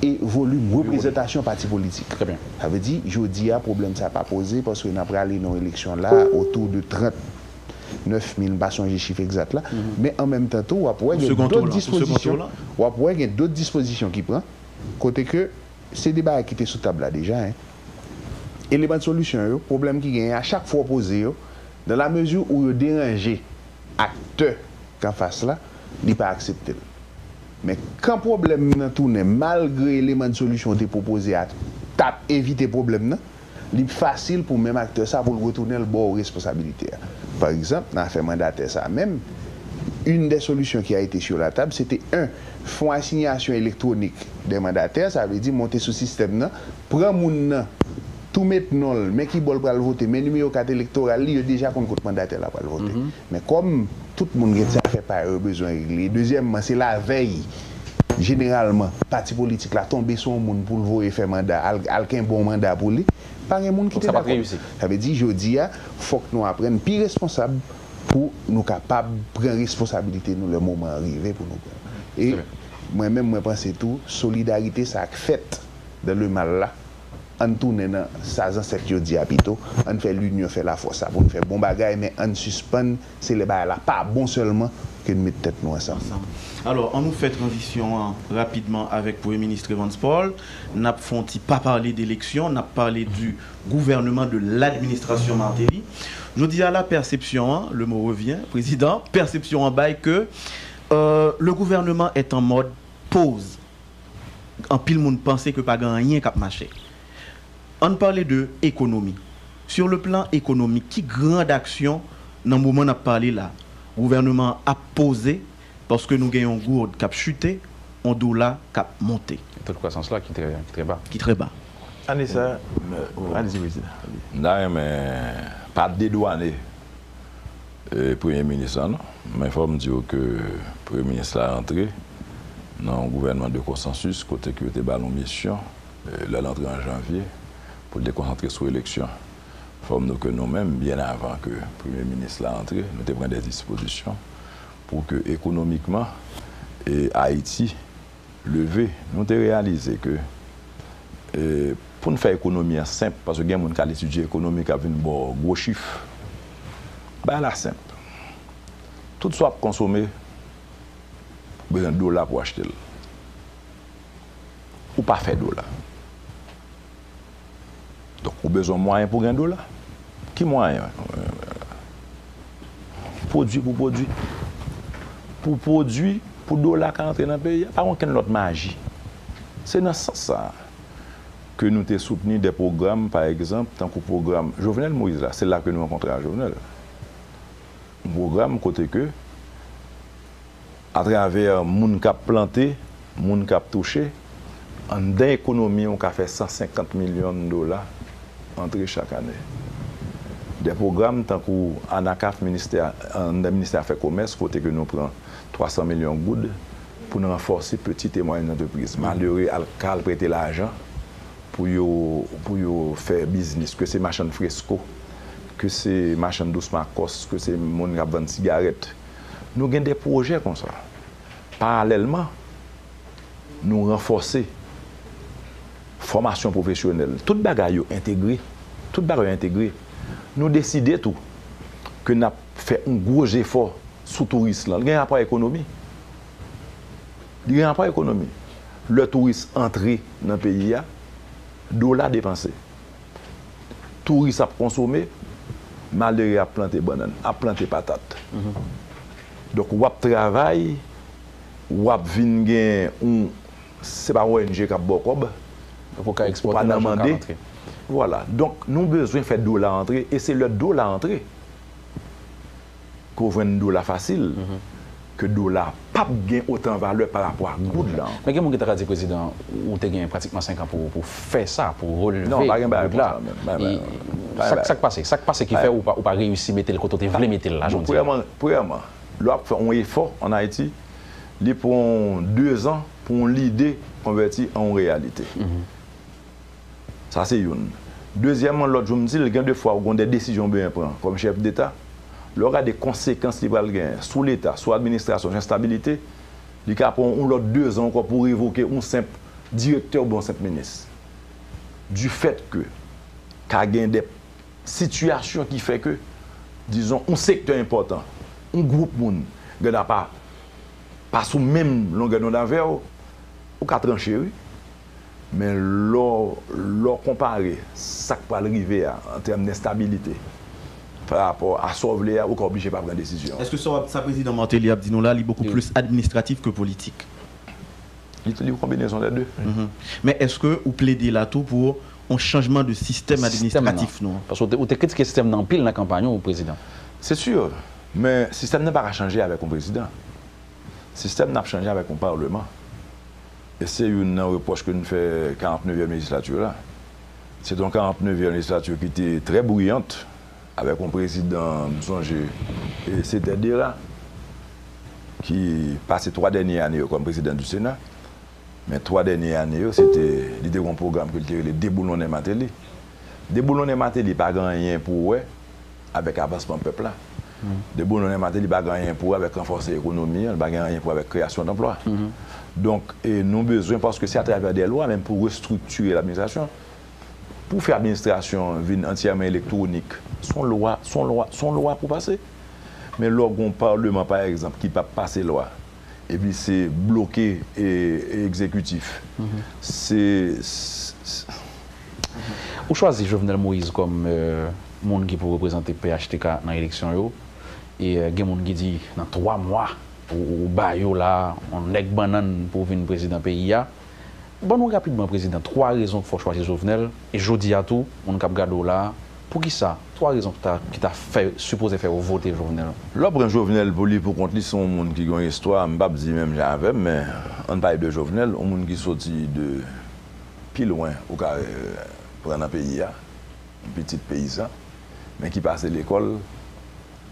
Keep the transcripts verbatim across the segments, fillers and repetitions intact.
e volim reprezantasyon pati politik. Sa vle di, jodi a, pwoblèm sa pa poze paske n ap prale nan yon eleksyon la otou de trant nèf mil, m pa sonje chif egzat la, men an menm tan tou, w ap wè gen dòt dispozisyon, w ap wè gen dòt dispozisyon ki pran, kote ke se de bagay ki te sou tab la deja, en. Eleman de solisyon yo, pwoblèm ki genyen a, chak fwa w poze yo, dans la mesure où yo deranje aktè k anfas la, li pa aksepte l. Men kan pwoblèm nan tounen, malgre eleman de solisyon w te pwopoze a t ap evite pwoblèm nan, li fasil pou menm aktè sa pou l retounen l ba w responsabilite a. Pa egzanp, nan afè mandatè sa menm, une des solutions qui a été sur la table, c'était un fonds assignation électronique des mandataires, sa vle di monte sou sistèm nan, pran moun nan, tou met non l, men ki bò l pral vote, men nimewo kat elektoral li, yo deja konn kot mandatè la pral vote. Men kòm tout moun gen ti afè pa yo yo bezwen regle, dezyèmman, se lavèy, jeneralman, pati politik la tonbe sou yon moun pou l voye fè manda, al, al kenbe yon manda pou li, pa gen moun ki te dakò. Sa vle di, jodi a, fòk nou aprann pi responsab pou nou kapab pran responsabilite nou lè moman an rive pou nou pran. E mwen menm, mwen panse tou, solidarite sa k fèt dans le mal la, ann tounen nan sa zansèt yo di a pito, ann fè linyon fè lafòs sa pou n fè bon bagay, men ann sispann, se lè bagay la pa bon sèlman ke n met tèt nou ansanm. Ansanm. Alò, ann nou fè tranzisyon an rapidman avèk Premye Minis Evans Paul. N ap fè yon ti pa pale de eleksyon, n ap pale du gouvernement, de l'administration Martelly. Jodi a la, pèsepsyon an, le mot revient, prezidan, pèsepsyon an bay ke, euh, le gouvernement est en mode pause. Anpil moun panse ke pa gen anyen k ap mache. Ann pale de ekonomi. Sur le plan économique, ki grand aksyon nan moman n ap pale la, gouvènman an ap poze paske nou gen yon goud k ap chite, yon dola k ap monte? Taux de croissance la ki trè, ki trè ba. Ki trè ba. Ann di sa, ann di prezidan. M ta renmen pa dedwane e, premye minis lan, non. Men fò m di w ke premye minis la rantre nan yon gouvènman de konsansis kote ke yo te ba l yon misyon, e, lè l antre an janvye, pou l te konsantre sou eleksyon. Fò m di w ke nou menm, byen avan ke premye minis la antre, nou te pran de dispozisyon pou ke ekonomikman, e, Ayiti leve, nou te reyalize ke, e, pou n fè ekonomi an senp, paske gen moun k al etidye ekonomi k ap vin ba w gwo chif. Bagay la senp. Tout sa w ap konsome, ou bezwen dola pou w achte l. Ou pa fè dola. Donk, ou bezwen mwayen pou gen dola. Ki mwayen? Pwodui pou pwodui. Pou pwodui, pou dola ka antre nan peyi a, pa gen okenn lòt maji. Se nan sans sa a ke nou te soutni de pwogram, pa egzanp, tankou pwogram Jovenel Moïse la, se la ke nou rankontre ak Jovenel. Yon pwogram kote ke atravè moun k ap plante, moun k ap touche, anndan ekonomi w ka fè san senkant milyon dola antre chak ane. De pwogram tankou ANACAF, ministè, anndan ministè afè komès, kote ke nou pran twa san milyon goud pou n ranfòse pitit e mwayèn antrepriz. Malere al, ka al prete lajan pou yo, pou yo fè biznis, ke se machann fresko, ke se machann dous makòs, ke se moun k ap vann sigarèt. Nou gen de pwojè konsa. Paralèlman, nou ranfòse fòmasyon pwofesyonèl. Tout bagay yo entegre. Tout bagay yo entegre. Nou deside tou ke n ap fè yon gwo jefò sou touris lan. Li gen rapò ak ekonomi. Li gen rapò ak ekonomi. Lè touris antre nan peyi a, dola depanse. Touris ap konsome, malere ap plante bannann, ap plante patat. Donk, w ap travay, w ap vin gen yon, se pa O N G k ap ba w kòb, ou pa nan mande. Vwala. Donk, nou bezwen fè dola antre, e se lè dola antre ke w jwenn dola fasil, ke dola p ap gen otan valè pa rapò ak goud la ankò. Men gen moun ki ta ka di, prezidan, ou te gen pratikman senk an pou, pou fè sa, pou releve goud la. Non, pa gen bagay konsa menm. Sa k pase? Sa k pase ki fè ou pa, ou pa reyisi mete l kote w te vle mete l la, jodi a? Premyèman, premyèman, lè w ap fè yon efò ann Ayiti, li pran w dezan pou yon lide konvèti an yon reyalite. Sa se youn. Dezyèmman, lòt jou m di l, gen de fwa ou gen de desizyon w bezwen pran kòm chèf deta. Lè w gade konsekans li pral genyen sou leta, sou administrasyon, sou enstabilite, li ka pran yon lòt dezan ankò pou revoke yon senp direktè oubyen yon senp minis. Du fait que ka gen de sitiyasyon ki fè ke, dizon, yon sektè enpòtan, yon gwoup moun, gen apa pa sou menm longè dond avè w, ou ka tranche, wi. Men lè w, lè w konpare sa k pral rive a an tèm de enstabilite pa rapò a sa w vle a, ou ka oblije pa pran desizyon. Èske sa, sa prezidan Martelly ap di nou la, li bokou plis administratif ke politik? Li, li konbinezon dè de. Men èske ou plede la tou pou yon chanjman de sistèm administratif nou an? Paske ou te, ou te kritike sistèm nan anpil nan kanpay ou, prezidan. Se si. Men sistèm nan pa ka chanje avèk yon prezidan. Sistèm nan ap chanje avèk yon palman. E se youn nan repwòch ke n fè karant nevyèm lejislati la. Se te yon karant nevyèm lejislati ki te trè briyant, avèk yon prezidan, m sonje, e se tè Dera, ki pase twa dènye ane yo kòm prezidan di Sena. Men twa dènye ane yo, se te, li te gen yon pwogram ke li te rele Deboulonnen Mateli. Deboulonnen Mateli pa gen anyen pou wè avèk avansman pèp la. Deboulonnen Mateli pa gen anyen pou wè avèk ranfòse ekonomi an, li pa gen anyen pou wè avèk kreyasyon danplwa. Donk, e nou bezwen, paske se atravè de lwa menm pou restriktire ladministrasyon. Pou fè administrasyon vin antyèman elektwonik, se yon lwa, se yon lwa, se yon lwa pou pase. Men lè w gen yon palman, pa egzanp, ki p ap pase lwa, epi se bloke e, e egzekitif. Se, se, se, Ou chwazi Jovenel Moïse kòm, euh, moun ki pou reprezante P H T K nan eleksyon yo. E, euh, gen moun ki di nan twa mwa, ou, ou ba yo la, yon nèg bannann pou vin prezidan peyi a. Ban nou rapidman, prezidan, twa rezon k fè w chwazi Jovenel. E jodi a tou, moun k ap gade w la, poukisa? Twa rezon ki ta, ki ta fè, sipoze fè w vote Jovenel. Lè w pran Jovenel pou li pou kont li, se yon moun ki gen yon istwa, m p ap di menm jan avè m, men ann pale de Jovenel, yon moun ki soti de pi lwen ou ka, euh, pran nan peyi a, yon pitit peyizan, men ki pase lekòl,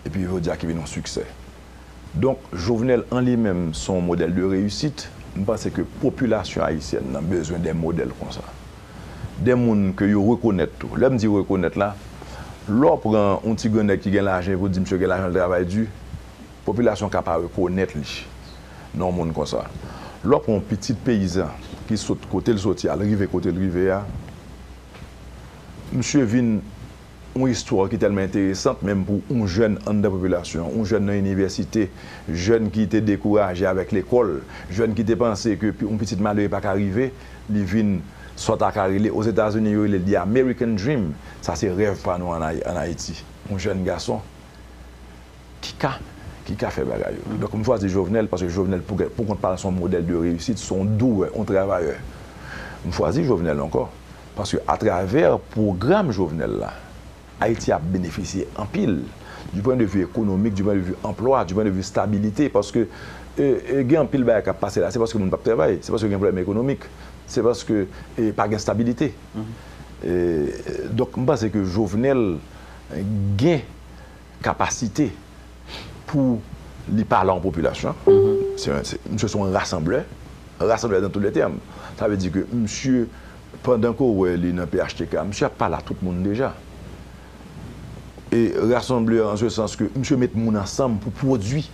epi jodi a ki vin yon siksè. Donk, Jovenel an li menm se yon modèl de reyisit. M panse ke popilasyon ayisyèn nan bezwen de modèl konsa. De moun ke yo rekonèt tou. Lè m di rekonèt la, lè w pran yon ti grannèg ki gen lajan epi w di misye gen lajan, l travay di, popilasyon ka pa rekonèt li nan yon moun konsa. Lè w pran yon pitit peyizan ki sot kote l soti a, l rive kote l rive a, misye vin yon istwa ki tèlman enteresant, menm pou yon jèn anndan popilasyon, yon jèn nan inivèsite, jèn ki te dekouraje avèk lekòl, jèn ki te panse ke pi, yon pitit malere pa ka rive, li vin sa w ta ka rele, Ozetazini yo rele l the American dream, sa se rèv pa nou ann Ay-, ann Ayiti. Yon jèn gason ki ka, ki ka fè bagay yo. Donk, m chwazi Jovenel paske Jovenel, pou, pou kont pa l, se yon modèl de reyisit, se yon douyè, yon travayè. M chwazi Jovenel ankò paske atravè pwogram Jovenel la, Ayiti ap benefisye anpil, du point de vue économique, du point de vue anplwa, du point de vue stabilité, paske, e, e, gen anpil bagay k ap pase la, se paske moun p ap travay, se paske gen pwoblèm ekonomik, se paske, e, pa gen stabilite. E, donk, m panse ke Jovenel gen kapasite pou li pale a yon popilasyon. Se, se, misye se yon rasanblè, rasanblè dans tous les termes. Sa vle di ke misye, pandan ke w wè li nan P H T K, misye ap pale a tout moun deja. E rasanblè an se sans ke misye met moun ansanm pou pwodui.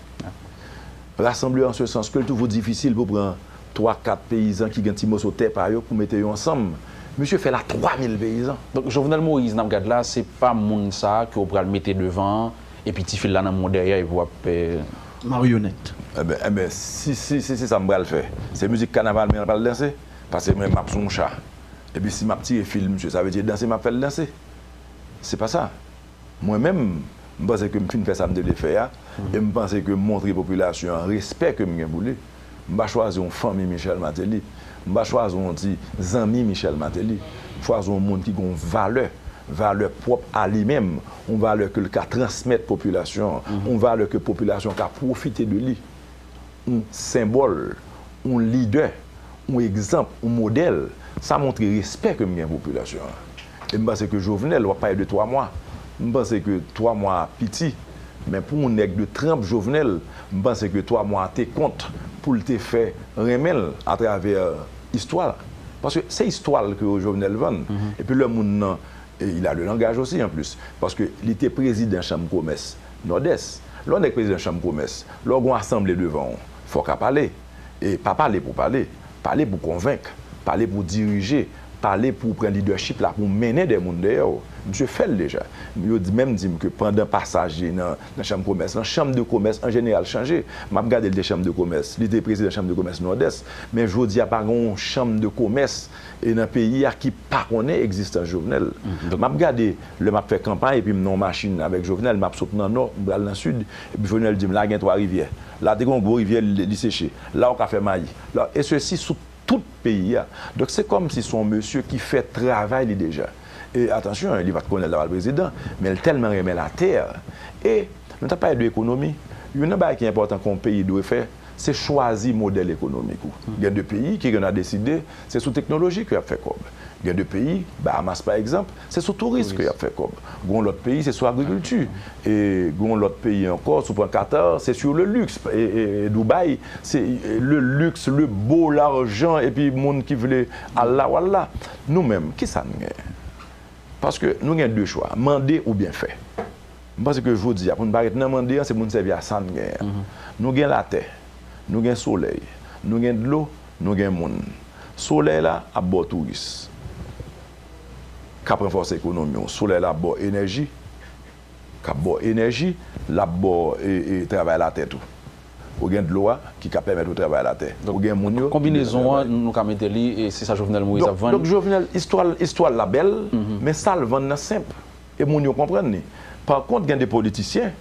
Rasanblè an se sans ke l toujou difisil pou pran twa, kat peyizan ki gen ti moso tè pa yo pou mete yo ansanm. Misye fè l a twa mil peyizan. Donk, Jovenel Moïse, n ap gad la, se pa moun sa a ke w pral mete devan an, epi ti fil la nan men w dèyè, epi w ap, eh, maryonèt. Enben, enben, si, si, si se sa m pral fè, se mizik kanaval mwen pral danse, paske mwen, m ap sou yon cha. Epi si m ap tire fil misye, sa vle di se danse m ap fè l danse. Se pa sa. Mwen menm, m panse ke m fin fè sa m te vle fè a, e m panse ke m montre popilasyon an respè ke m gen pou li. M pa chwazi yon fanmi Michel Martelly. M pa chwazi yon ti zanmi Michel Martelly. M chwazi yon moun ki gen yon valè, valè pwòp a li menm, yon valè ke l ka transmèt popilasyon an, yon valè ke popilasyon an ka pwofite de li. Yon senbòl, yon lidè, yon egzanp, yon modèl, sa montre respè ke m gen pou popilasyon an. E m panse ke Jovenel, w ap pale de twa mwa, m panse ke twa mwa a piti, men pou yon nèg de tranp Jovenel, m panse ke twa mwa a te kont pou l te fè renmen l atravè istwa l. Paske se istwa l ke Jovenel vann. Epi lè moun nan, e il a le langage aussi en plus, paske li te prezidan chanm komès Nòdès. Lè w nèg prezidan chanm komès, lè w gen yon asanble devan w, fò w ka pale. E pa pale pou pale, pale pou konvenk. Pale pou dirije, pale pou pran lidèchip la, pou mennen de moun dèyè w. Misye fè l deja. Yo di, menm di m ke pandan pasaj li nan, nan chanm komès lan, chanm de komès an jeneral chanje. M ap gade l te chanm de komès, li te prezidan chanm de komès Nòdès, men jodi a pa gen yon chanm de komès e nan peyi a ki pa konnen egzistans Jovenel. M ap gade, lè m ap fè kanpay epi m nan yon machin avèk Jovenel, m ap sot nan nò, m pral nan sid, epi Jovenel di m, "La gen twa rivyè. La te gen yon gwo rivyè, li, li seche. La ou ka fè mayi." La, e sesi sou tout peyi a. Donk, se kòmsi se yon mesye ki fè travay li deja. E atansyon, li pa t konnen l t ap al prezidan, men l tèlman renmen latè. E nou t ap pale de ekonomi. Youn nan bagay ki enpòtan ke yon peyi dwe fè, se chwazi modèl ekonomik ou. Gen de peyi ki genlè deside se sou teknoloji ke y ap fè kòb. Gen de peyi, Bahamas pa egzanp, se sou touris ke y ap fè kòb. Gen lòt peyi, se sou agrikilti. E gen lòt peyi ankò, si w pran Qatar, se sur le luxe. E, e, e Dubaï, se, e, le luxe, le beau, l'argent, epi moun ki vle al la, w al la. Nou menm, kisa n genyen? Paske nou gen de chwa, mande oubyen fè. M panse ke jodi a, pou n pa ret nan mande an, se pou n sèvi a sa n genyen an. Nou gen latè, nou gen solèy, nou gen dlo, nou gen moun. Solèy la ap ba w touris k ap ranfòse ekonomi w. Solèy la ap ba w enèji, k ap ba w enèji, l ap ba w, e, e, travay latè tou. Ou gen dlo a ki ka pèmèt ou travay latè. Ou gen moun yo ki vle travay. Konbinezon an, nou ka mete li, e se sa Jovenel Moïse ap vann. Donk, Jovenel, istwa l, istwa l la bèl, men sa l vann nan senp. E moun yo konprann li. Pa kont, gen de politisyen,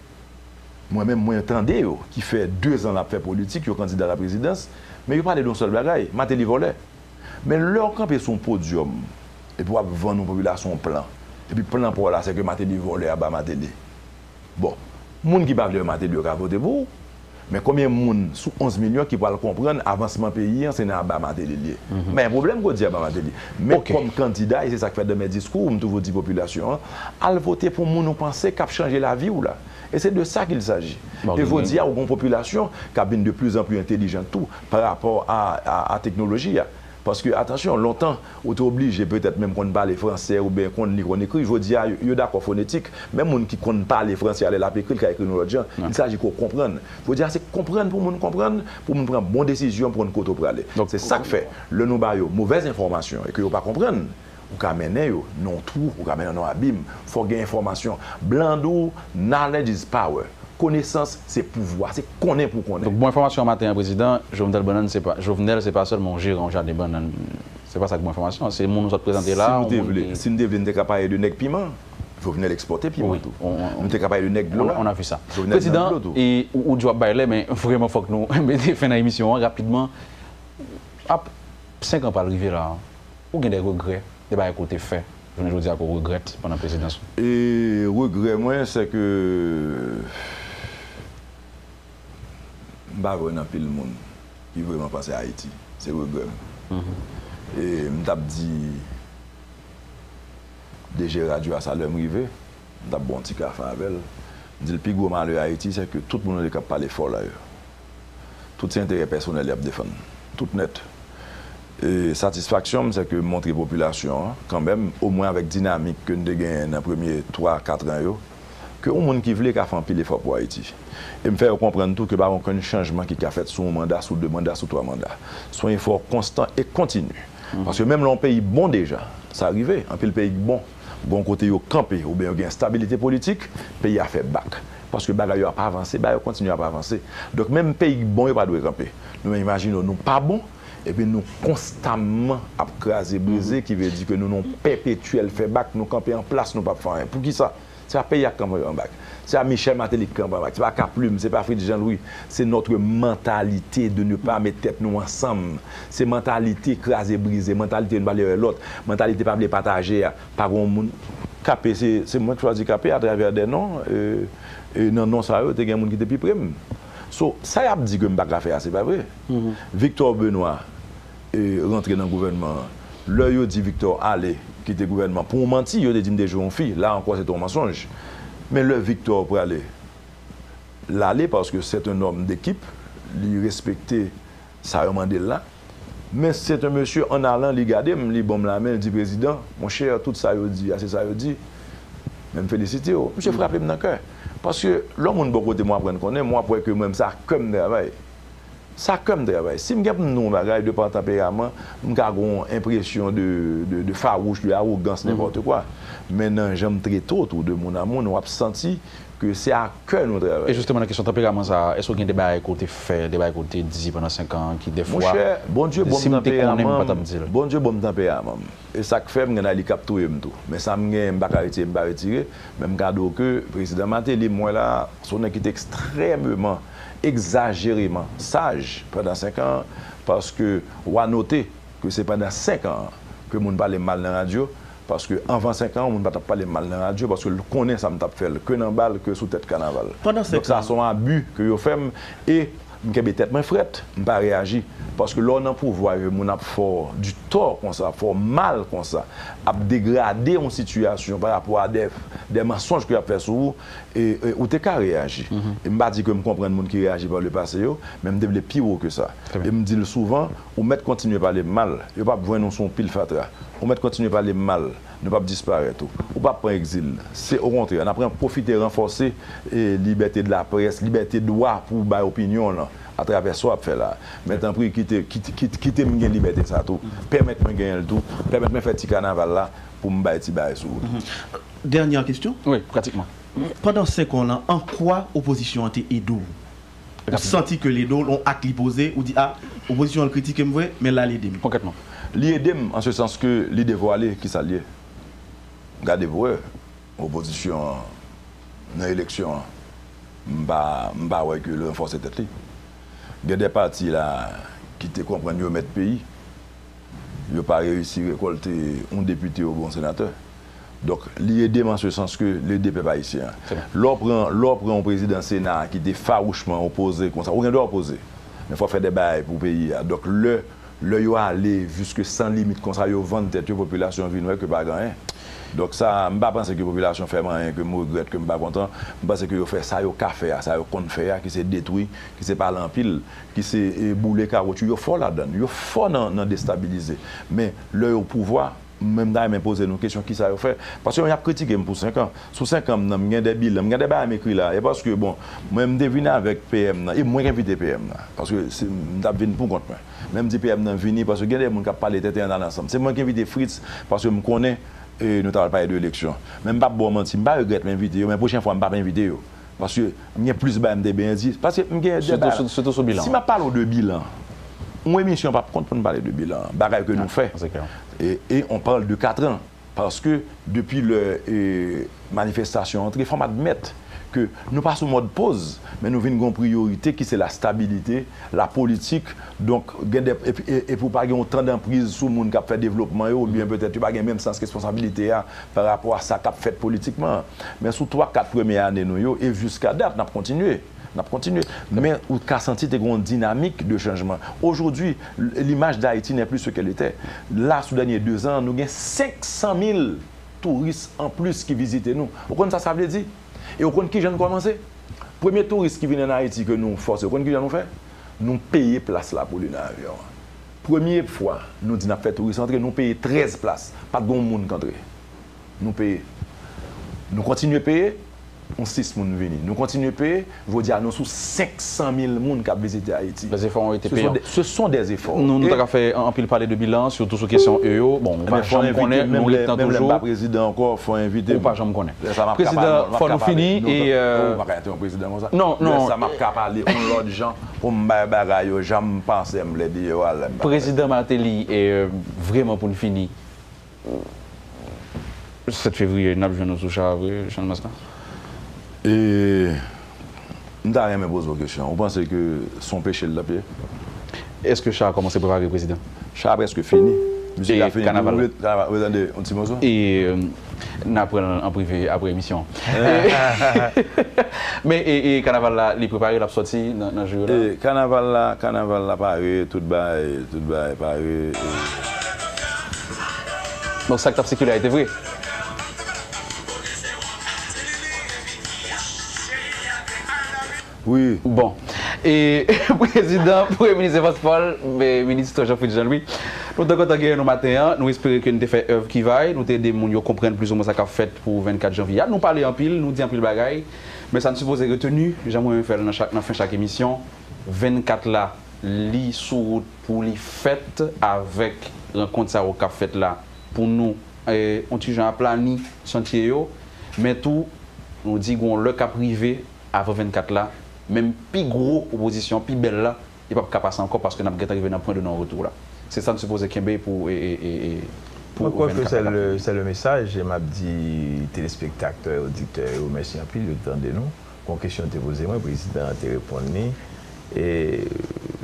mwen menm, mwen tande yo, ki fè dezan l ap fè politik, yo kandida la prezidans, men yo pale de yon sèl bagay, Martelly vòlè. Men lè w kanpe sou yon podyòm, epi w ap vann yon popilasyon yon plan, epi plan pa w la, se ke Martelly vòlè, aba Martelly. Bon, moun ki pa vle wè Martelly yo ka vote pou ou, men konbyen moun sou onz milyon ki pral konprann avansman peyi an se nan aba Martelly l ye? M pa gen pwoblèm ke w di aba Martelly. Men kòm kandida, e se sa k fè nan men diskou, m toujou di popilasyon an, al vote pou moun ou panse k ap chanje lavi w la. E se de sa qu'il s'agit. E jodi a, ou gen yon popilasyon k ap vin de plus en plus entelijan tou pa rapò a, a, a teknoloji a. Paske, atansyon, lontan, ou te oblije petèt menm konn pale fransè oubyen konn li, konn ekri. Jodi a, yo, yo dakò fonetik. Menm moun ki konn pale fransè a, lè l ap ekri, l ka ekri yon lòt jan. Il s'agit ke w konprann. Jodi a, se konprann pou moun konprann, pou moun pran bon desizyon, pou konn kote w prale. Se sa k fè, lè nou ba yo movèz enfòmasyon e ke yo pa konprann, ou ka mennen yo nan yon twou, ou ka mennen yo nan yon abim. Fò w gen enfòmasyon. Blan di w, knowledge is power. Konesans se pouvwa, se konnen pou w konnen. Donk, bon enfòmasyon an maten an, prezidan, Jovenel Bannann, se pa, Jovenel, se pa sèlman yon jeran yon jaden bannann. Se pa sa k bon enfòmasyon an. Se moun ou sot prezante la, yon moun ki... Si m te vle, si m te vle, m te ka pale de nèg piman. Jovenel ekspòte piman tou. M te ka pale de nèg dlo a. Jovenel nan dlo tou. Prezidan, e, ou, ou di w ap bay lè, men vrèman fòk nou mete fen nan emisyon an rapidman. Ap, senk an pral rive la. Ou gen de regrè, de bagay ke w te fè, jounen jodi a ke w regrèt pandan prezidans ou? E regrè mwen, se ke m pa vle wè anpil moun ki vrèman panse Ayiti. Se regrè m. E m t ap di D G radyo a sa lè m rive, m t ap bwè yon ti kafe avè l. M di l, pi gwo malè Ayiti, se ke tout moun ou wè k ap pale fò la yo, tout se enterè pèsonèl y ap defann. Tout nèt. E satisfaksyon m, se ke m montre popilasyon an, kanmenm, omwen avèk dinamik ke n te genyen nan premye twa, kat an yo, ke yon moun ki vle ka fè anpil efò pou Ayiti. E m fè yo konprann tou ke pa gen okenn chanjman ki ka fèt sou yon manda, sou de manda, sou twa manda. Se yon efò konstan e kontini. Paske menm lè yon peyi bon deja, sa rive, anpil peyi k bon, gen yon kote yo kanpe, oubyen yo gen estabilite politik, peyi a fè bak. Paske bagay yo ap avanse, bagay yo kontinye ap avanse. Donk, menm peyi k bon yo pa dwe kanpe. Nou menm, imajine w, nou pa bon, epi nou konstamman ap kraze brize, ki vle di ke nou nan yon pèpetyèl fè bak, nou kanpe an plas, nou p ap fè anyen. Poukisa? Se pa peyi a k kanpe an bak. Se pa Michel Martelly k kanpe an bak. Se pa Kaplim, se pa Fritz Jean Louis. Se notre mentalité de ne pas mettre tête nous ensemble. Se mantalite kraze brize, mantalite youn pa vle wè lòt, mantalite pa vle pataje a. Pa gen yon moun, K P, se, se mwen k chwazi K P atravè de non, e, e nan non sa yo, te gen moun ki te pi pre m. So, sa y ap di ke m pa ka fè a, se pa vre. Victor Benoît, e, rantre nan gouvènman an. Lè yo di Victor ale, kite gouvènman, pou yon manti, yo te di m te jwe yon fi. La ankò, se te yon mansonj. Men lè Victor prale, l ale, paske c'est un homme d'équipe, li respekte sa yo mande l la. Men c'est un monsieur, en allant, li gade m, li ban m lamen, li di, "Prezidan, monchè, tout sa yo di a, se sa yo di." Men m felisite w. Misye frape m nan kè. Paske lè yon moun bò kote m, w aprann konnen, m w ap wè ke mwen menm, se ak kè m travay. Sa kè m travay. Si m gen pou m di yon bagay, de pa tanperaman, m ka gen yon enpresyon de, de, de fawouch, de awogans, nenpòt kwa. Men nan jan m trete w tou, de moun a moun, w ap santi ke se a kè nou travay. E jisteman, nan kesyon tanperaman sa a, èske w gen de bagay ke w te fè, de bagay ke w te di pandan senk an an ki, dèfwa, Monchè, Bondye ban m tanperaman m, Bondye ban m tanperaman m. E sa k fè m gen nan li k ap touye m tou. Men sa m genyen, m pa ka retire, m pa retire. Men m ka di w ke Prezidan Martelly, m wè la, se yon nèg ki te ekstrèmeman, egzajereman saj pandan senk an, paske w a note ke se pandan senk an ke moun pale m mal nan radyo, paske anvan senk an, moun pa t ap pale m mal nan radyo, paske l konnen sa m t ap fè l, ke nan bal, ke sou tèt kanaval. Donk sa se yon abi ke yo fè m, e m kenbe tèt mwen frèt, m pa reyaji. Paske lè w nan pouvwa, e moun ap fè w di tò konsa, fè w mal konsa, ap degrade yon sitiyasyon pa rapò a de, de mansonj ke y ap fè sou ou, e, e ou te ka reyaji. E m pa di ke m konprann moun ki reyaji pa le pase yo, men m te vle pi wo ke sa. E m di l souvan, ou mèt kontinye pale m mal, yo p ap jwenn ou sou yon pil fatra. Ou mèt kontinye pale m mal, nou p ap disparèt ou. Ou p ap pran egzil. Se okontrè, n ap ren-, pwofite ranfòse, e, libète de laprès, libète dwa pou w bay opinyon w lan atravè sa w ap fè la. Men tanpri, kite, kite, kite, kite m gen libète sa tou. Pèmèt mwen genyen l tou. Pèmèt mwen fè ti kanaval la pou m bay ti bagay sou wout. Dènyè kesyon. Wi, pratikman. Pandan senk an lan, an kwa opozisyon an te ede w? Ou santi ke l ede w, yon ak li poze, ou di, a, opozisyon an kritike m vre, men la l ede m. Konkrètman. Li ede m an se sans ke li devwale kisa l ye. Gade pou wè, opozisyon an, nan eleksyon an, m pa, m pa wè ke l ranfòse tèt li. Gen de pati la ki te konprann yo mèt peyi, yo pa reyisi rekòlte yon depite oubyen yon senatè. Donk, li ede m an se sans ke l ede pèp ayisyen an. Lè w pran, lè w pran yon prezidan Sena ki te fawouchman opoze konsa, ou gen dwa opoze, men fò w fè de bagay pou peyi a. Donk, lè, lè yo ale jiske san limit konsa, yo vann tèt yo, popilasyon vin wè ke pa gen anyen. Donk sa, m pa panse ke popilasyon fè m anyen ke m regrèt, ke m pa kontan. M panse ke yo fè sa yo ka fè a, sa yo konn fè a, ki se detwi, ki se pale anpil, ki se, e, boule kawotchou. Yo fò ladan l, yo fò nan, nan destabilize. Men, lè yo pouvwa, mwen, m ta renmen poze nou kesyon, kisa yo fè? Paske y ap kritike m pou senk an. Sou senk an m nan, m gen de bilan, m gen de bagay m ekri la. E paske, bon, mwen, m te vin avèk P M nan, e mwen k envite P M nan. Paske se, m t ap vin pou kont mwen. Men m di P M nan vini, paske gen de moun k ap pale tenten nan ansanm. Se mwen k envite Fritz, paske m konnen, e, nou ta pral pale de eleksyon. Men m p ap ba w manti, m pa regrèt m envite yo, men pwochen fwa, m p ap envite yo. Paske m gen plis bagay m te bezwen di. Paske m gen de bagay. Sitou sou, sitou sou bilan. Si m ap pale w de bilan, yon emisyon p ap kont pou n pale de bilan, bagay ke nou fè. Se klè. E, e on parle de quatre ans. Paske depi lè, e, manifestasyon antre, fò m admèt ke nou pa sou mòd poz, men nou vin gen yon priyorite ki se la stabilite, la politik. Donk, gen de, e, e, epi w pa gen yon tan danpriz sou moun k ap fè devlopman yo, oubyen petèt yo pa gen menm sans responsablite a pa rapò a sa k ap fèt politikman an. Men sou twa, kat premye ane nou yo, e jiska dat, n ap kontinye. N ap kontinye. Men ou ka santi te gen yon dinamik de chanjman. Aujourd'hui, l'image d'Haïti n'est plus ce qu'elle était. La, sou dènye dezan an, nou gen senk san mil touris anplis ki vizite nou. Ou konn sa sa vle di? E ou konn kijan n kòmanse? Premye touris ki vin ann Ayiti ke nou fòse, ou konn kijan nou fè? Nou peye plas la pou li nan avyon an. Premye fwa, nou di n ap fè touris antre, nou peye trèz plas. Pa t gen yon moun k antre. Nou peye. Nou kontinye peye. Yon sis moun vini. Nou kontinye peye. Jodi a, nou sou senk san mil moun k ap vizite Ayiti. Les efforts ont été payants. Ce sont des, ce sont des efforts. Nou, nou ta ka fè an-, anpil pale de bilan, sitou sou kesyon e yo. Bon, ou pa janm konnen, nou gen tan toujou. Menm lè m pa prezidan ankò, fò envite m. Ou pa janm konnen. Lè sa m ap ka pale, m ap ka pale. Prezidan, fò nou fini, e, euh, ou pa ka entèwonp prezidan konsa. Non, non. Lè sa m ap ka pale yon lòt jan pou m bay bagay yo jan m panse m vle di yo a lè m pa. Prezidan Martelly, e, euh, vrèman pou n fini, sèt fevriye, n ap jwenn ou sou cha a vre, Channmas la? E, m ta renmen poze w kesyon. Ou panse ke se yon peche l t ap ye? Èske cha a kòmanse prepare, Prezidan? Cha a prèske fini. Mizik la fini. Kanaval la? Kanaval, ou tande yon ti moso? E, euh, n a pran l an prive apre emisyon an. Men, e, e, kanaval la, li prepare, l ap sòti nan, nan jou yo la? E, kanaval la, kanaval la pare, tout bagay, tout bagay pare. E. Donk, sa k t ap sikile a, e te vre? Wi. Bon. E, Prezidan, Premye Minis Evans Paul, e, Minis Jean Fritz Jean Louis, nou te kontan genyen nou maten an. Nou espere ke n te fè èv ki va y, nou te ede moun yo konprann plizoumwen sa k ap fèt pou vennkat janvye a. Nou pale anpil, nou di anpil bagay, men sa n sipoze reteni, jan mwen renmen fè l nan chak, nan fen chak emisyon, vennkat la, li sou wout pou li fèt avèk rankont sa yo k ap fèt la, pou nou, eh, on ti jan aplani chantye yo, men tou, nou di gon lè k ap rive avan vennkat la, menm pi gwo pwopozisyon, pi bèl la, li p ap ka pase ankò paske n ap gentan rive nan pwen de non retou la. Se sa n sipoze kenbe pou, e, e, e, e, pou Mwen kwè ke vennkat se la k ap le, vini. Se le mesaj, e m ap di telespektatè, oditè yo, mèsi anpil, yo t tande nou. Gon kesyon te poze mwen, prezidan an te reponn li. E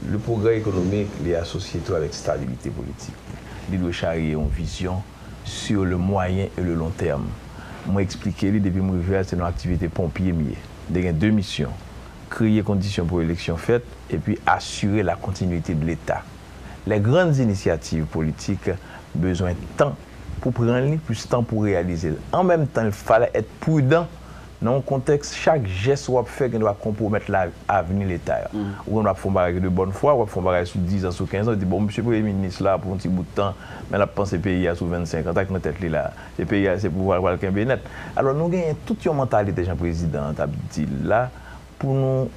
le progrès économique, li asosye tou avèk stabilite politik. Li dwe charye yon vizyon sur le moyen et le long terme. Mwen eksplike li, depi m rive a, se nan aktivite ponpye m ye. M te gen de misyon, kreye kondisyon pou eleksyon fèt, epi asire la continuité de l'État. Les grandes initiatives politiques bezwen tan pou pran li, plis tan pou reyalize l. An menm tan, il fallait être prudent nan yon kontèks, chak jès w ap fè gen dwa konpwomèt la, avni Leta a. Ou gen dwa ap fè yon bagay de bonne foi, w ap fè yon bagay sou diz an, sou kenz an, di, bon, misye premye minis la pou yon ti bout tan, men l ap panse peyi a sou vennsenk an, sa k nan tèt li la, se peyi a, se pouvwa l pral kenbe nèt. Alò, nou genyen tout yon mantalite, jan prezidan an t ap di l la, pou nou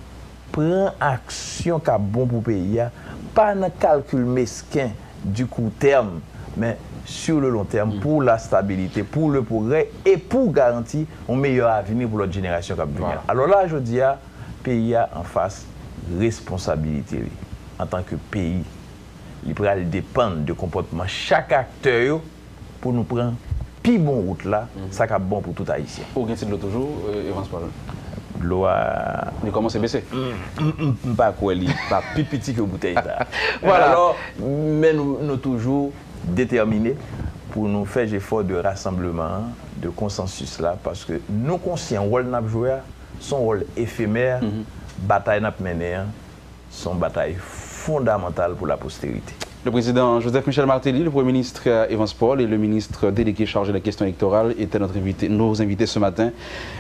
pran aksyon k ap bon pou peyi a, pa nan kalkil mesken du court terme, men sur le long terme, pour la stabilité, pour le progrès et pour garantir yon meyè avni pou lòt jenerasyon k ap vini an. Alò la, jodi a, peyi a anfas responsabilite li antanke peyi. Li pral depann de konpòtman chak aktè yo pou nou pran pi bon wout la, sa k ap bon pou tout Ayisyen. Ou gen tit la toujou, eh, Evans Paul? Dlo a Li kòmanse bese. M, m, m, m pa kwè li pa pi piti ke boutèy sa. Voilà. Alò, men nou, nou toujou detèmine pou nou fè jefò de rasanbleman an, de konsansis la, paske nou konsyan wòl n ap jwe a, se yon wòl efemè, batay n ap mennen an, se yon batay fondamantal pou laposterite. Le président Joseph Michel Martelly, le Premier ministre, euh, Evans Paul et le ministre délégué chargé des questions électorales étaient notre invité, nos invités ce matin.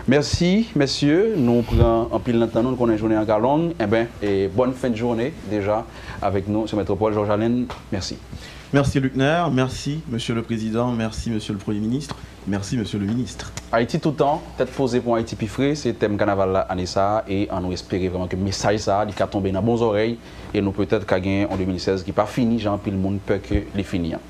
Merci, messieurs. Nou pran anpil nan tan nou, nou konnen jounen an ka long. Eben, e bonne fin de journée déjà avec nous sur Métropole. Georges Alain, merci. Merci Luckner, merci Monsieur le Président, merci Monsieur le Premier ministre, merci Monsieur le Ministre. Ayiti toutan, tèt poze pou Ayiti pi fre, se tèm kanaval la ane sa a, e ann nou espere vrèman ke mesaj sa a, li ka tonbe nan bon zòrèy, e nou petèt ka gen yon de mil sèz ki pa fini jan anpil moun pè ke li fini an.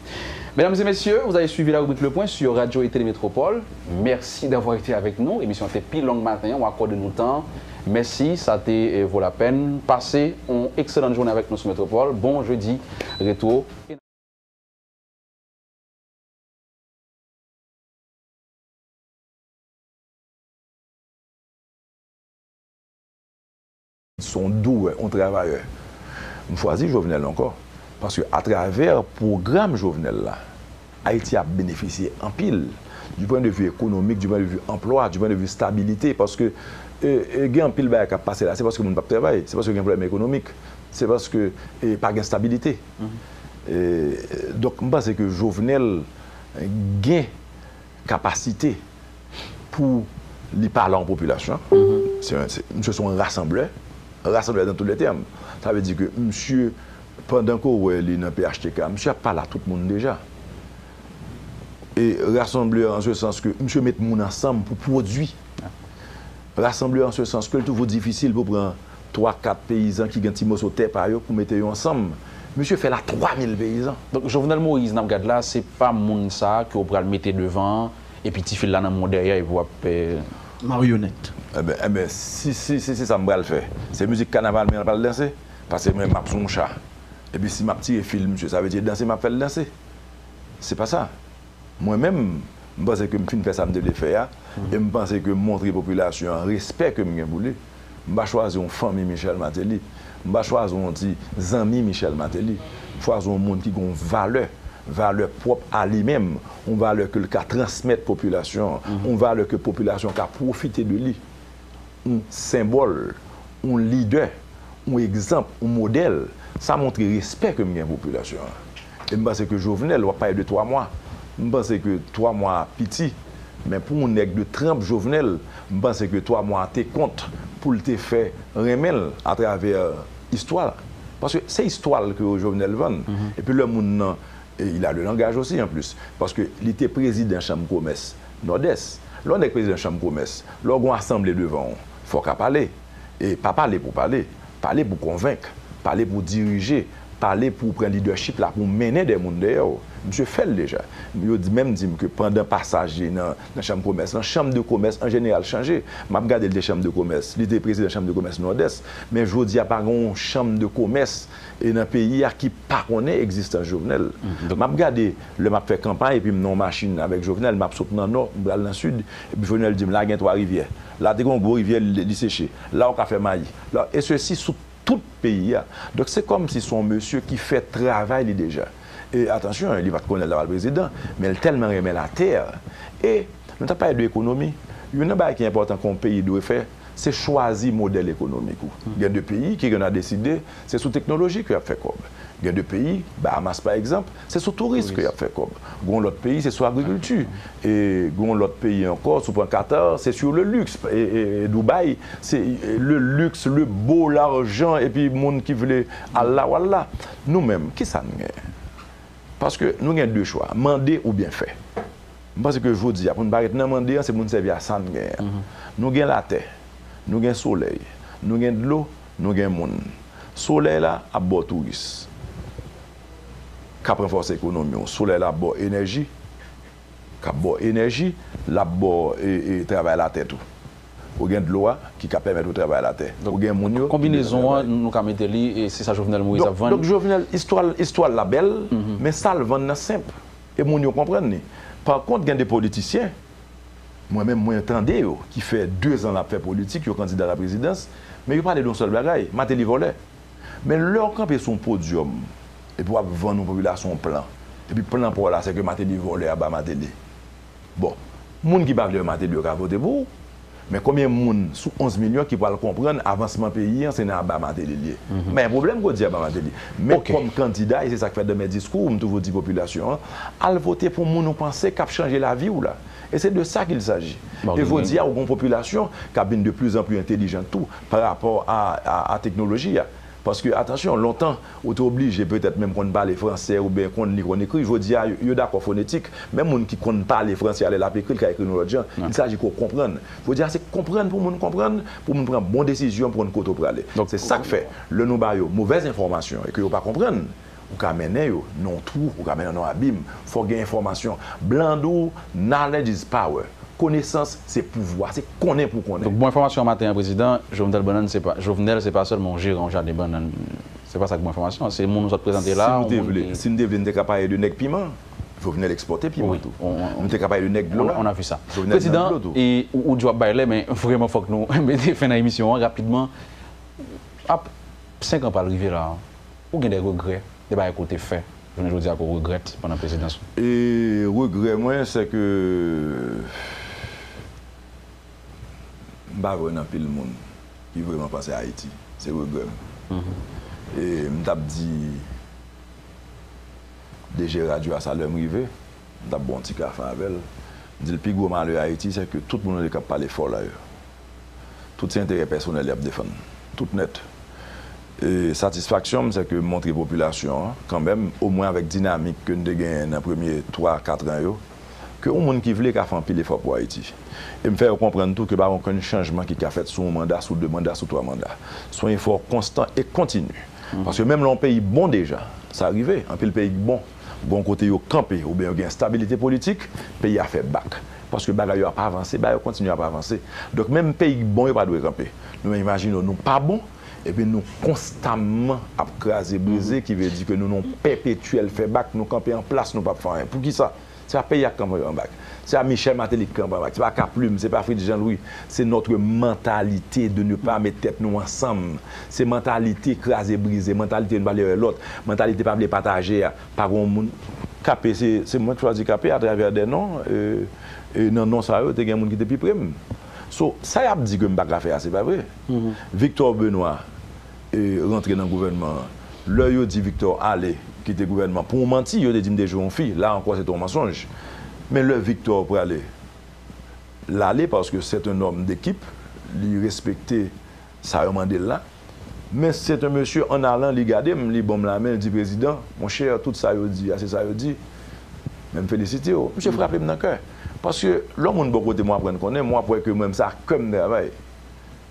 Mesdames et messieurs, vous avez suivi la rubrique Le Point sur Radio et Télé Métropole. Merci d'avoir été avec nous. Emisyon an te pi long maten an, w akòde nou tan. Mèsi, sa te, eh, vo lapèn. Pase yon ekselan jounen avèk nou sou Métropole. Bon jedi retwo. Se yon douyè, yon travayè. M chwazi Jovenel ankò. Paske atravè pwogram Jovenel la, Ayiti ap benefisye anpil. Du point de vue économique, du point de vue emploi, du point de vue stabilité. Paske e, e, gen anpil bagay k ap pase la, se paske moun p ap travay, se paske gen pwoblèm ekonomik, se paske e, pa gen stabilite. E, donk, m panse ke Jovenel gen kapasite pou li pale a yon popilasyon. Se, se, misye se yon rasanblè, rasanblè dans tous les termes. Sa vle di ke misye, pandan ke w wè li nan P H T K, misye ap pale a tout moun deja. E rasanblè an se sans ke misye met moun ansanm pou pwodui. Rasanblè an se sans ke l toujou difisil pou pran twa, kat peyizan ki gen ti moso tè pa yo pou mete yo ansanm. Misye fè l a twa mil peyizan. Donk, Jovenel Moïse, n ap gad la, se pa moun sa a ke w pral mete devan an, epi ti fil la nan men w dèyè, epi w ap, eh, Maryonèt. Eben, eben, si, si, si se sa m pral fè, se mizik kanaval mwen pral danse, paske mwen m ap sou yon cha. Epi si m ap tire fil misye, sa vle di danse m ap fè l danse. Se pa sa. Mwen menm, m panse ke m fin fè sa m te vle fè a, e m panse ke m montre popilasyon an respè ke m gen pou li. M pa chwazi yon fanmi Michel Martelly. M pa chwazi yon ti zanmi Michel Martelly. M chwazi yon moun ki gen yon valè, valè pwòp a li menm, yon valè ke l ka transmèt popilasyon an, yon valè ke popilasyon an ka pwofite de li. Yon senbòl, yon lidè, yon egzanp, yon modèl, sa montre respè ke m gen pou popilasyon an. E m panse ke Jovenel, w ap pale de twa mwa, m panse ke twa mwa a piti, men pou yon nèg de tranp Jovenel, m panse ke twa mwa a te kont pou l te fè renmen l atravè istwa l. Paske se istwa l ke Jovenel vann. Epi lè moun nan, e il a le langage aussi en plus, paske li te prezidan chanm komès Nòdès. Lè w nèg prezidan chanm komès, lè w gen yon asanble devan w, fò w ka pale. E pa pale pou pale, pale pou konvenk. Pale pou dirije, pale pou pran lidèchip la, pou mennen de moun dèyè w. Misye fè l deja. Yo di, menm di m ke pandan pasaj li nan, nan chanm komès lan, chanm de komès an jeneral chanje. M ap gade l te chanm de komès, li te prezidan chanm de komès Nòdès, men jodi a pa gen yon chanm de komès e nan peyi a ki pa konnen egzistans Jovenel. M ap gade, lè m ap fè kanpay epi m nan yon machin avèk Jovenel, m ap sot nan nò, m pral nan sid, epi Jovenel di m, "La gen twa rivyè. La te gen yon gwo rivyè, li, li seche. La ou ka fè mayi." La, e sesi sou tout peyi a. Donk, se kòmsi se yon mesye ki fè travay li deja. E atansyon, li pa t konnen l t ap al prezidan, men l tèlman renmen latè. E nou t ap pale de ekonomi. Youn nan bagay ki enpòtan ke yon peyi dwe fè, se chwazi modèl ekonomik ou. Gen de peyi ki genlè deside se sou teknoloji ke y ap fè kòb. Gen de peyi, Bahamas pa egzanp, se sou touris ke y ap fè kòb. Gen lòt peyi, se sou agrikilti. E gen lòt peyi ankò, si w pran Qatar, se sur le luxe. E, e, e Dubaï, se, e, le luxe, le beau, l'argent, epi moun ki vle al la, w al la. Nou menm, kisa n genyen? Paske nou gen de chwa, mande oubyen fè. M panse ke jodi a, pou n pa ret nan mande an, se pou n sèvi a sa n genyen an. Nou gen latè, nou gen solèy, nou gen dlo, nou gen moun. Solèy la ap ba w touris k ap ranfòse ekonomi w. Solèy la ap ba w enèji, k ap ba w enèji, l ap ba w, e, e, travay latè tou. Ou gen dlo a ki ka pèmèt ou travay latè. Ou gen moun yo ki bezwen travay. Konbinezon an, nou ka mete li, e se sa Jovenel Moïse ap vann. Donk, Jovenel, istwa l, istwa l la bèl, men sa l vann nan senp. E moun yo konprann li. Pa kont, gen de politisyen, mwen menm, mwen tande yo, ki fè dezan l ap fè politik, yo kandida la prezidans, men yo pale de yon sèl bagay, Martelly vòlè. Men lè w kanpe sou yon podyòm, epi w ap vann yon popilasyon yon plan, epi plan pa w la, se ke Martelly vòlè, aba Martelly. Bon, moun ki pa vle wè Martelly yo ka vote pou ou, men konbyen moun sou onz milyon ki pral konprann avansman peyi an se nan aba Martelly l ye? M pa gen pwoblèm ke w di aba Martelly. Men kòm kandida, e se sa k fè nan men diskou m toujou di popilasyon an, al vote pou moun ou panse k ap chanje lavi w la. E se de sa qu'il s'agit. E jodi a, ou gen yon popilasyon k ap vin de plus en plus entelijan tou pa rapò a, a, a teknoloji a. Paske, atansyon, lontan, ou te oblije petèt menm konn pale fransè oubyen konn li, konn ekri. Jodi a, yo, yo dakò fonetik. Menm moun ki konn pale fransè a, lè l ap ekri, l ka ekri yon lòt jan. Il s'agit ke w konprann. Jodi a, se konprann pou moun konprann, pou moun pran bon desizyon, pou konn kote w prale. Se sa k fè, lè nou ba yo movèz enfòmasyon e ke yo pa konprann, ou ka mennen yo nan yon twou, ou ka mennen yo nan yon abim. Fò w gen enfòmasyon. Blan di w, knowledge is power. Konesans se pouvwa, se konnen pou w konnen. Donk, bon enfòmasyon an maten an, prezidan, Jovenel Bannann, se pa, Jovenel, se pa sèlman yon jeran yon jaden bannann. Se pa sa k bon enfòmasyon an. Se moun ou sot prezante la, yon moun ki... Si nou te vle, si nou te vle, nou te ka pale de nèg piman. Jovenel ekspòte piman tou. Nou te ka pale de nèg dlo a. Jovenel nan dlo tou. Prezidan, e, ou, ou di w ap bay lè, men vrèman fòk nou mete fen nan emisyon an rapidman. Ap, senk an pral rive la. Ou gen de regrè, de bagay ke w te fè, jounen jodi a ke w regrèt pandan prezidans ou? E regrè mwen, se ke m pa vle wè anpil moun ki vrèman panse Ayiti. Se regrè m. E m t ap di D G radyo a sa lè m rive, m t ap bwè yon ti kafe avè l. M di l, pi gwo malè Ayiti, se ke tout moun ou wè k ap pale fò la yo, tout se enterè pèsonèl y ap defann. Tout nèt. E satisfaksyon m, se ke m montre popilasyon an, kanmenm, omwen avèk dinamik ke n te genyen nan premye twa, kat an yo, ke yon moun ki vle ka fè anpil efò pou Ayiti. E m fè yo konprann tou ke pa gen okenn chanjman ki ka fèt sou yon manda, sou de manda, sou twa manda. Se yon efò konstan e kontini. Paske menm lè yon peyi bon deja, sa rive, anpil peyi k bon, gen yon kote yo kanpe, oubyen yo gen estabilite politik, peyi a fè bak. Paske bagay yo ap avanse, bagay yo kontinye ap avanse. Donk, menm peyi k bon yo pa dwe kanpe. Nou menm, imajine w, nou pa bon, epi nou konstamman ap kraze brize, ki vle di ke nou nan yon pèpetyèl fè bak, nou kanpe an plas, nou p ap fè anyen. Poukisa? Se pa peyi a k kanpe an bak. Se pa Michel Martelly k kanpe an bak. Se pa Kaplim, se pa Fritz Jean Louis. Se notre mentalité de ne pas mettre tête nous ensemble. Se mantalite kraze brize, mantalite youn pa vle wè lòt, mantalite pa vle pataje a. Pa gen yon moun, kape, se, se mwen k chwazi kape atravè de non, e, e nan non sa yo, te gen moun ki te pi pre m. So, sa y ap di ke m pa ka fè a, se pa vre. Victor Benoît, e, rantre nan gouvènman an. Lè yo di Victor ale, kite gouvènman, pou yon manti, yo te di m te jwe yon fi. La ankò, se te yon mansonj. Men lè Victor prale, l ale, paske c'est un homme d'équipe, li respekte sa yo mande l la. Men c'est un monsieur, en allant, li gade m, li ban m lamen, li di, "Prezidan, monchè, tout sa yo di a, se sa yo di." Men m felisite w. Misye frape m nan kè. Paske lè yon moun bò kote m, w aprann konnen, m w ap wè ke mwen menm, se a kè m travay.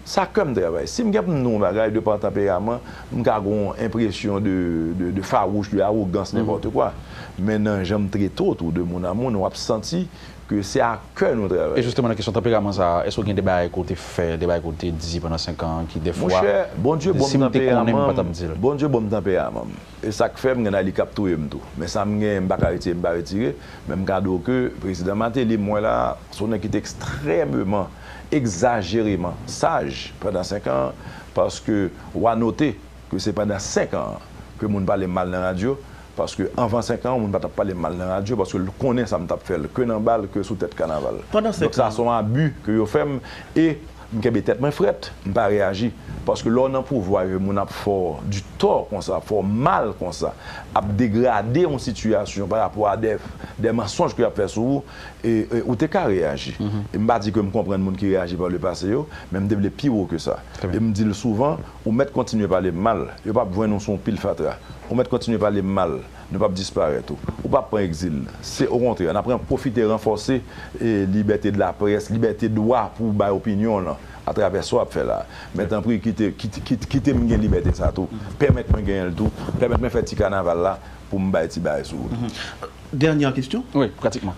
Sa kè m travay. Si m gen pou m di yon bagay, de pa tanperaman, m ka gen yon enpresyon de, de, de fawouch, de awogans, nenpòt kwa. Men nan jan m trete w tou, de moun a moun, w ap santi ke se a kè nou travay. E jisteman, nan kesyon tanperaman sa a, èske w gen de bagay ke w te fè, de bagay ke w te di pandan senk an ki, dèfwa, Monchè, Bondye ban m tanperaman m, Bondye ban m tanperaman m. E sa k fè m gen nan li k ap touye m tou. Men sa m genyen, m pa ka retire, m pa retire. Men m ka di w ke Prezidan Martelly, m wè la, se yon nèg ki te ekstrèmeman, egzajereman saj pandan senk an, paske w a note ke se pandan senk an ke moun pale m mal nan radyo, paske anvan senk an, moun pa t ap pale m mal nan radyo, paske l konnen sa m t ap fè l, ke nan bal, ke sou tèt kanaval. Donk sa se yon abi ke yo fè m, e m kenbe tèt mwen frèt, m pa reyaji. Paske lè w nan pouvwa, e moun ap fè w di tò konsa, fè w mal konsa, ap degrade yon sitiyasyon pa rapò a de, de mansonj ke y ap fè sou ou, e, e ou te ka reyaji. E m pa di ke m konprann moun ki reyaji pa le pase yo, men m te vle pi wo ke sa. E m di l souvan, ou mèt kontinye pale m mal, yo p ap jwenn ou sou yon pil fatra. Ou mèt kontinye pale m mal, nou p ap disparèt ou. Ou p ap pran egzil. Se okontrè, n ap ren-, pwofite ranfòse, e, libète de laprès, libète dwa pou w bay opinyon w lan atravè sa w ap fè la. Men tanpri, kite, kite, kite, kite m gen libète sa tou. Pèmèt mwen genyen l tou. Pèmèt mwen fè ti kanaval la pou m bay ti bagay sou wout. Dènyè kesyon. Wi, pratikman.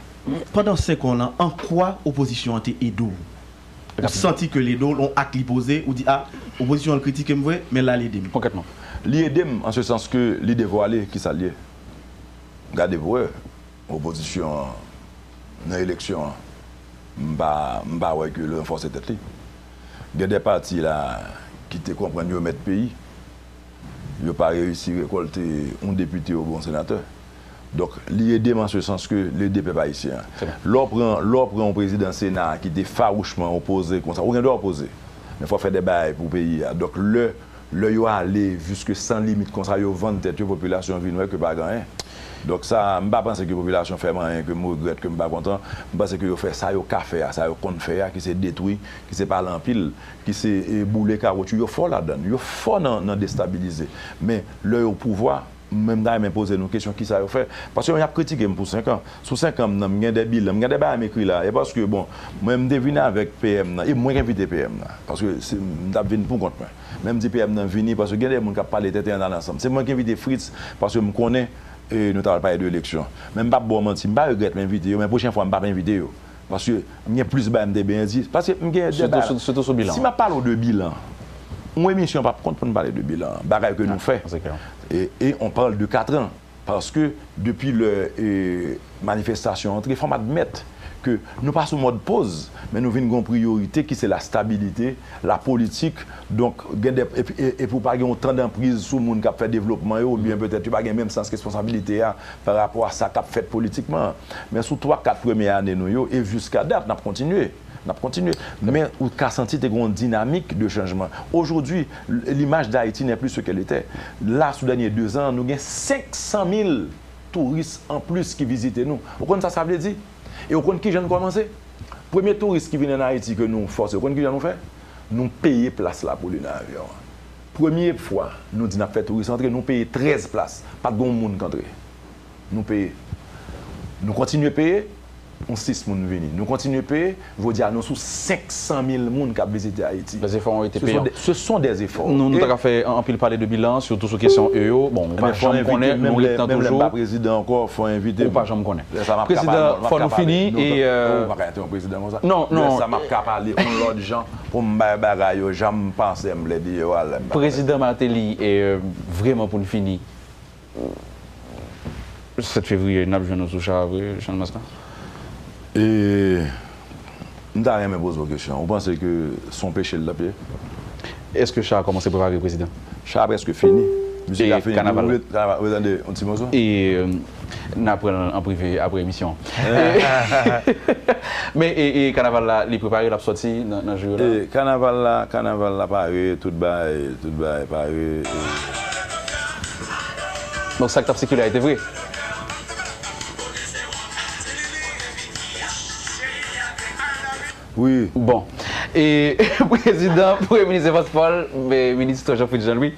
Pandan senk an lan, an kwa opozisyon an te ede w? Ou santi ke l ede w, yon ak li poze, ou di, a, opozisyon an kritike m vre, men la l ede m. Konkrètman. Li ede m an se sans ke li devwale kisa l ye. Gade pou wè, opozisyon an nan eleksyon an, m pa, m pa wè ke l ranfòse tèt li. Gen de pati la ki te konprann yo mèt peyi, yo pa reyisi rekòlte yon depite oubyen yon senatè. Donk, li ede m an se sans ke l ede pèp ayisyen an. Lè w pran, lè w pran yon prezidan Sena ki te fawouchman opoze konsa, ou gen dwa opoze. Men fò w fè de bagay pou peyi a. Donk, lè, lè yo ale jiske san limit konsa, yo vann tèt yo, popilasyon vin wè ke pa gen anyen. Donk sa, m pa panse ke popilasyon fè m anyen ke m regrèt, ke m pa kontan. M panse ke yo fè sa yo ka fè a, sa yo konn fè a, ki se detwi, ki se pale anpil, ki se, e, boule kawotchou. Yo fò ladan l, yo fò nan, nan destabilize. Men lè yo pouvwa, mwen m ta renmen poze nou kesyon kisa yo fè. Paske y ap kritike m pou senk an. Sou senk an m nan, m gen de bilan, m gen de bagay m ekri la. E paske, bon, mwen m te vin avèk P M nan, e mwen k envite P M nan. Paske se, m t ap vin pou kont mwen. Men m di P M nan vini, paske gen de moun k ap pale tenten nan ansanm. Se mwen k envite Fritz, paske m konnen, e, nou ta pral pale de eleksyon. Men m p ap ba w manti, m pa regrèt m envite yo, men pwochen fwa m p ap envite yo. Paske m gen plis bagay m te bezwen di. Paske m gen de bagay. Sitou sou, sitou sou bilan. Si m ap pale w de bilan, yon emisyon p ap kont pou n pale de bilan, bagay ke nou fè. E, e on parle de quatre ans. Paske depi lè, e, manifestasyon antre, fò m admèt ke nou pa sou mòd poz, men nou vin gen yon priyorite ki se la stabilite, la politik. Donk, gen de, e, e, epi w pa gen yon tan danpriz sou moun k ap fè devlopman yo, oubyen petèt yo pa gen menm sans responsabilite a pa rapò a sa k ap fèt politikman an. Men sou twa, kat premye ane nou yo, e jiska dat, n ap kontinye. N ap kontinye. Men ou ka santi te gen yon dinamik de chanjman. Aujourd'hui, l'image d'Haïti n'est plus ce qu'elle était. La, sou dènye dezan an, nou gen senk san mil touris anplis ki vizite nou. Ou konn sa sa vle di? E ou konn kijan n kòmanse? Premye touris ki vin ann Ayiti ke nou fòse, ou konn kijan nou fè? Nou peye plas la pou li nan avyon an. Premye fwa, nou di n ap fè touris antre, nou peye trèz plas. Pa t gen yon moun k antre. Nou peye. Nou kontinye peye, yon sis moun vini. Nou kontinye peye, jodi a nou sou senk san mil moun k ap vizite Ayiti. Les efforts ont été payants. Ce sont des, ce sont des efforts. Nou, nou ta ka fè an-, anpil pale de bilan, sitou sou kesyon E yo. Bon, ou pa janm konnen, nou ret tan toujou. Menm lè m pa prezidan ankò, fò envite m. Ou pa janm konnen. Lè sa m ap ka pale, m ap ka pale. Prezidan, fò nou fini, e, euh, ou pa ka enterwonp prezidan konsa. Non, non. Lè sa m ap ka pale yon lòt jan pou m bay bagay yo jan m panse m vle di yo a lè m pa. Prezidan Martelly, e, euh, vrèman pou n fini, sèt fevriye, n ap jwenn ou sou cha a vre, Channmas la? E, m ta renmen poze w kesyon. Ou panse ke se yon peche l t ap ye? Èske cha a kòmanse prepare, Prezidan? Cha a prèske fini. Mizik la fini. E kanaval la? Kanaval, ou tande yon ti moso? E, euh, n a pran l an prive apre emisyon an. Men, e, e kanaval la, li prepare, l ap sòti nan, nan jou yo la? E kanaval la, kanaval la pare, tout bagay, tout bagay pare. E Donk, sa k t ap sikile a, e te vre? Wi. Bon. E, Prezidan, Premye Minis Evans Paul, e, Minis Jean Fritz Jean Louis,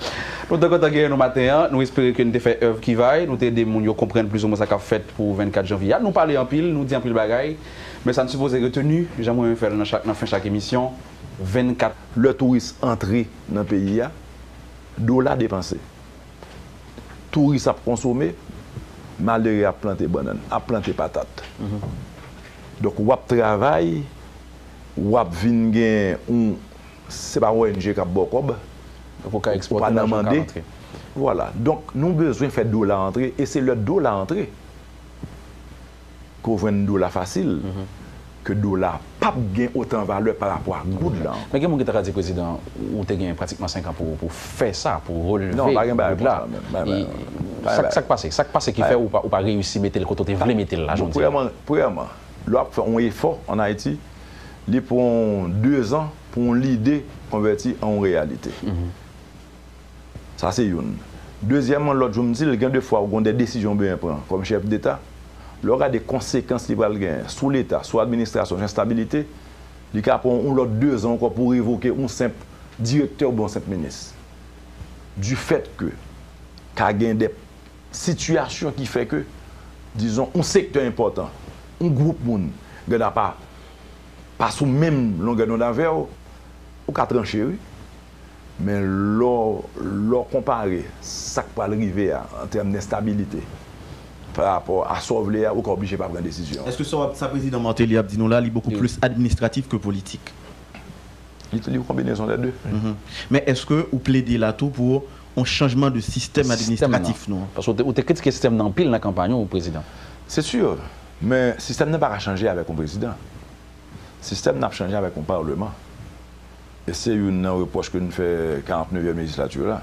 nou te kontan genyen nou maten an. Nou espere ke n te fè èv ki va y, nou te ede moun yo konprann plizoumwen sa k ap fèt pou vennkat janvye a. Nou pale anpil, nou di anpil bagay, men sa n sipoze reteni, jan mwen renmen fè l nan chak, nan fen chak emisyon, vennkat. Lè touris antre nan peyi a, dola depanse. Touris ap konsome, malere ap plante bannann, ap plante patat. Donk, w ap travay, w ap vin gen yon, se pa yon O N G k ap ba w kòb, ou pa nan mande. Vwala. Donk, nou bezwen fè dola antre, e se lè dola antre, ke w jwenn dola fasil, ke dola p ap gen otan valè pa rapò a goud la ankò. Men gen moun ki ta ka di, Prezidan, ou te gen pratikman senk an pou, pou fè sa, pou releve goud la. Non, pa gen bagay konsa menm. Sa k pase? Sa k pase ki fè ou pa, ou pa reyisi mete l kote w te vle mete l la, jan w di a? Premyèman, premyèman, lè w ap fè yon efò ann Ayiti, li pran w dezan pou yon lide konvèti an yon reyalite. Sa se youn. Dezyèmman, lòt jou m di l, gen de fwa ou gen de desizyon w bezwen pran kòm chèf deta. Lè w gade konsekans li pral genyen sou leta, sou administrasyon, sou enstabilite, li ka pran yon lòt dezan ankò pou revoke yon senp direktè oubyen yon senp minis. Du fait que ka gen de sitiyasyon ki fè ke, dizon, yon sektè enpòtan, yon gwoup moun, gen pa, pa sou menm longè dond avè w, ou ka tranche, wi. Men lè w, lè w konpare sa k pral rive a, an tèm d enstabilite, pa rapò a sa w vle a, ou ka oblije pa pran desizyon. Èske sa w ap, sa Prezidan Martelly ap di nou la, li bokou plis administratif ke politik? Li, li yon konbinezon dè de. Men èske ou plede la tou pou yon chanjman de sistèm administratif nou an? Paske ou te, ou te kritike sistèm nan anpil nan kanpay ou, Prezidan. Se si, men sistèm nan pa ka chanje avèk yon prezidan. Sistèm nan ap chanje avèk yon palman. E se youn nan repwòch ke n fè karant-nevyèm lejislati la.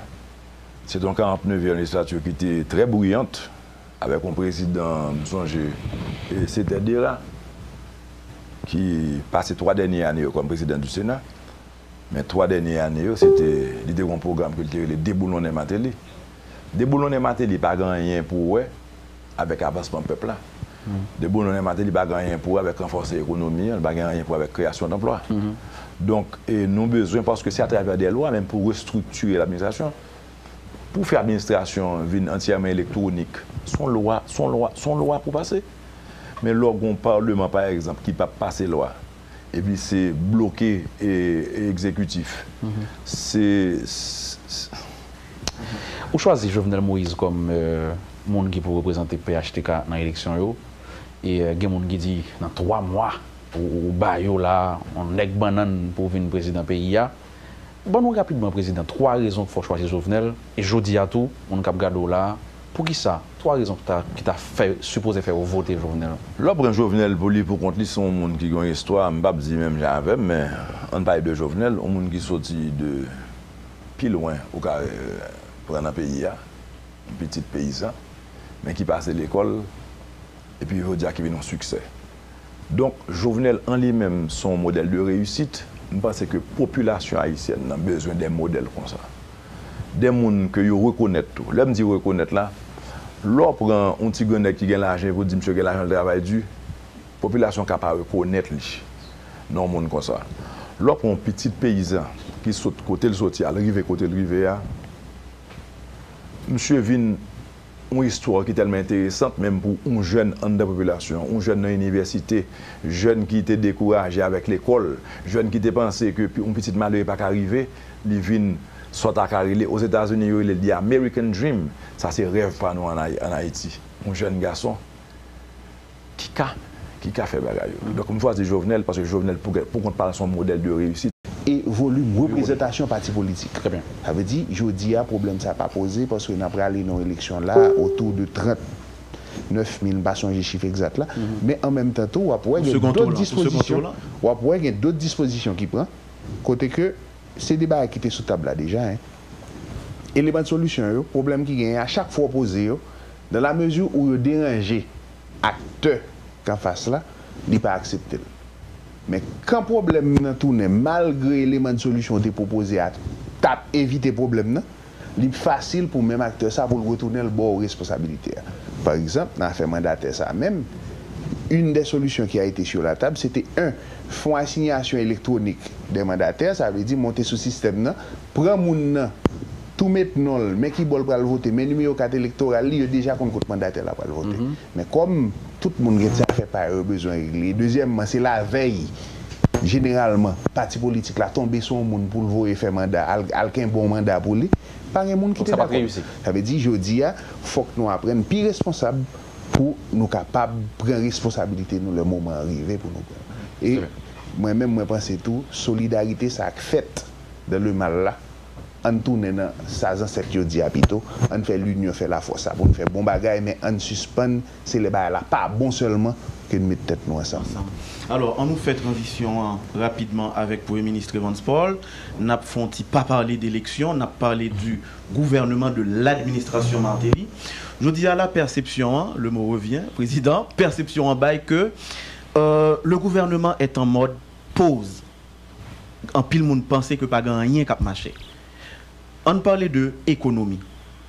Se te yon karant-nevyèm lejislati ki te trè briyant, avèk yon prezidan, m sonje, e, Setè Dera, ki pase twa dènye ane yo kòm prezidan di Sena. Men twa dènye ane yo, se te, li te gen yon pwogram ke li te rele Deboulonnen Martelly. Deboulonnen Martelly pa gen anyen pou wè avèk avansman pèp la. Deboulonnen Martelly pa gen anyen pou wè avèk ranfòse ekonomi an, li pa gen anyen pou wè avèk kreyasyon danplwa. Donk, e, nou bezwen, paske se atravè de lwa menm pou restriktire ladministrasyon. Pou fè administrasyon vin antyèman elektwonik, se yon lwa, se yon lwa, se yon lwa pou pase. Men lè w gen yon palman, pa egzanp, ki p ap pase lwa, epi se bloke, e, e egzekitif. Se, s-, s-, Ou chwazi Jovenel Moïse kòm, e, moun ki pou reprezante P H T K nan eleksyon yo. E, e, gen moun ki di nan twa mwa, ou, ou ba yo la, yon nèg bannann pou vin prezidan peyi a. Ban nou rapidman, Prezidan, twa rezon k fè w chwazi Jovenel, e jodi a tou, moun k ap gade w la, poukisa? Twa rezon ki ta, ki ta fè, sipoze fè w vote Jovenel. Lè w pran Jovenel pou li pou kont li, se yon moun ki gen yon istwa, m p ap di menm jan avè m, men ann pale de Jovenel, yon moun ki soti de pi lwen ou ka, e, pran nan peyi a, yon pitit peyizan, men ki pase lekòl, epi jodi a ki vin yon siksè. Donk, Jovenel an li menm se yon modèl de reyisit. M panse ke popilasyon ayisyèn nan bezwen de modèl konsa. De moun ke yo rekonèt tou. Lè m di rekonèt la, lè w pran yon ti grannèg ki gen lajan epi w di misye gen lajan, l travay di, popilasyon ka pa rekonèt li nan yon moun konsa. Lè w pran yon pitit peyizan ki sot kote l soti a, l rive kote l rive a, misye vin yon istwa ki tèlman enteresant, menm pou yon jèn anndan popilasyon, yon jèn nan inivèsite, jèn ki te dekouraje avèk lekòl, jèn ki te panse ke pi-, yon pitit malere pa ka rive, li vin sa w ta ka rele, Ozetazini, yo rele l the American Dream. Sa se rèv pa nou ann Ay-, ann Ayiti. Yon jèn gason ki ka, ki ka fè bagay yo. Donk, m chwazi Jovenel paske Jovenel, pou, pou kont pa l, se yon modèl de reyisit. E volim reprezantasyon pati politik. Sa vle di, jodi a, pwoblèm sa pa poze paske n ap prale nan yon eleksyon la otou de trannèf mil, m pa sonje chif egzat la, men an menm tan tou, w ap wè gen dòt dispozisyon, w ap wè gen dòt dispozisyon ki pran, kote ke se de bagay ki te sou tab la deja, en. Eleman de solisyon yo, pwoblèm ki genyen a, chak fwa w poze yo, dans la mesure où yo deranje aktè k anfas la, li pa aksepte l. Men kan pwoblèm nan tounen, malgre eleman de solisyon w te pwopoze a t ap evite pwoblèm nan, li fasil pou menm aktè sa pou l retounen l ba w responsabilite a. Pa egzanp, nan afè mandatè sa menm, une des solutions qui a été sur la table, se te, un, fè yon asinyasyon elektwonik dè mandatè, sa vle di monte sou sistèm nan, pran moun nan, tou met non l, men ki bò l pral vote, men nimewo kat elektoral li, yo deja konn kot mandatè la pral vote. Men kòm tout moun gen ti afè pa yo yo bezwen regle, dezyèmman, se lavèy jeneralman, pati politik la tonbe sou yon moun pou l voye fè manda, al, al kenbe yon manda pou li, pa gen moun ki te dakò. Sa vle di, jodi a, fòk nou aprann pi responsab pou nou kapab pran responsabilite nou lè moman an rive pou nou pran. E mwen menm, mwen panse tou, solidarite sa k fèt dans le mal la, ann tounen nan sa zansèt yo di a pito, ann fè linyon fè lafòs sa pou n fè bon bagay, men ann sispann se lè bagay la pa bon sèlman ke n met tèt nou ansanm. Ansanm. Alò, ann nou fè tranzisyon an rapidman avèk Premye Minis Evans Paul. N ap fè yon ti pa pale de eleksyon, n ap pale du gouvernement, de l'administration Martelly. Jodi a la, pèsepsyon an, le mot revient, Prezidan, pèsepsyon an bay ke, euh, le gouvernement est en mode pause. Anpil moun panse ke pa gen anyen k ap mache. Ann pale de ekonomi.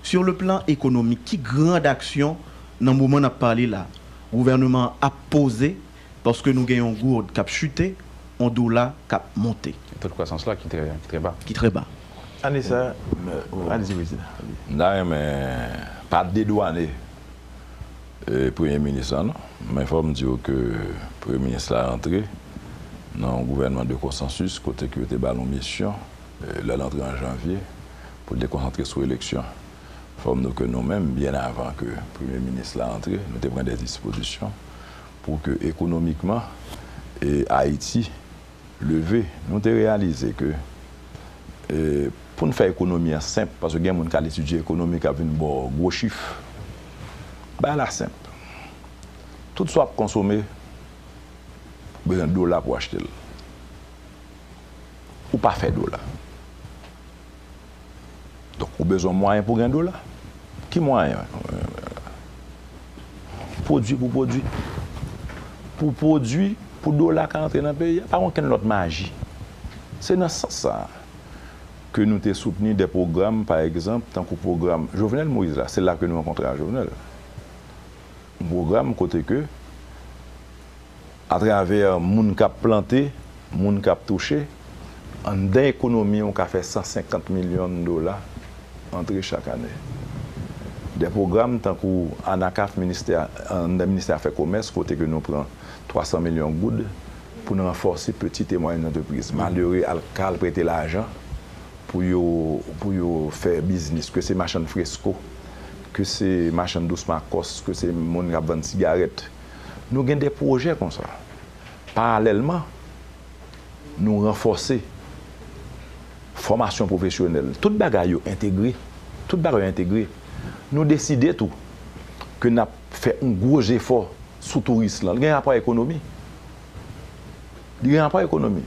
Sur le plan économique, ki grand aksyon nan moman n ap pale la, gouvènman an ap poze, paske nou gen yon goud k ap chite, yon dola k ap monte? Taux de croissance la ki trè, ki trè ba. Ki trè ba. Ane sa, allez-y, Prezidan. M ta renmen pa dedwane e, Premye Minis la, non. Men fò m di w ke Premye Minis la rantre nan yon gouvènman de konsansis, kote ke yo te ba l yon misyon, e, lè l antre an janvye, pou l te konsantre sou eleksyon. Fò m di w ke nou menm, byen avan ke Premye Minis la antre, nou te pran de dispozisyon pou ke ekonomikman, e, Ayiti leve, nou te reyalize ke, e, pou n fè ekonomi an senp, paske gen moun k al etidye ekonomi k ap vin ba w gwo chif. Bagay la senp. Tout sa w ap konsome, ou bezwen dola pou w achte l. Ou pa fè dola. Donk, ou bezwen mwayen pou gen dola. Ki mwayen? Pwodui pou pwodui. Pou pwodui, pou dola ka antre nan peyi a, pa gen okenn lòt maji. Se nan sans sa a ke nou te soutni de pwogram, pa egzanp, tankou pwogram Jovenel Moïse la, se la ke nou rankontre ak Jovenel. Yon pwogram kote ke atravè moun k ap plante, moun k ap touche, anndan ekonomi w ka fè san senkant milyon dola antre chak ane. De pwogram tankou ANACAF, ministè, anndan ministè afè komès, kote ke nou pran twa san milyon goud pou n ranfòse pitit e mwayèn antrepriz. Malere al, ka al prete lajan pou yo, pou yo fè biznis, ke se machann fresko, ke se machann dous makòs, ke se moun k ap vann sigarèt. Nou gen de pwojè konsa. Paralèlman, nou ranfòse fòmasyon pwofesyonèl. Tout bagay yo entegre. Tout bagay yo entegre. Nou deside tou ke n ap fè yon gwo jefò sou touris lan. Li gen rapò ak ekonomi. Li gen rapò ak ekonomi.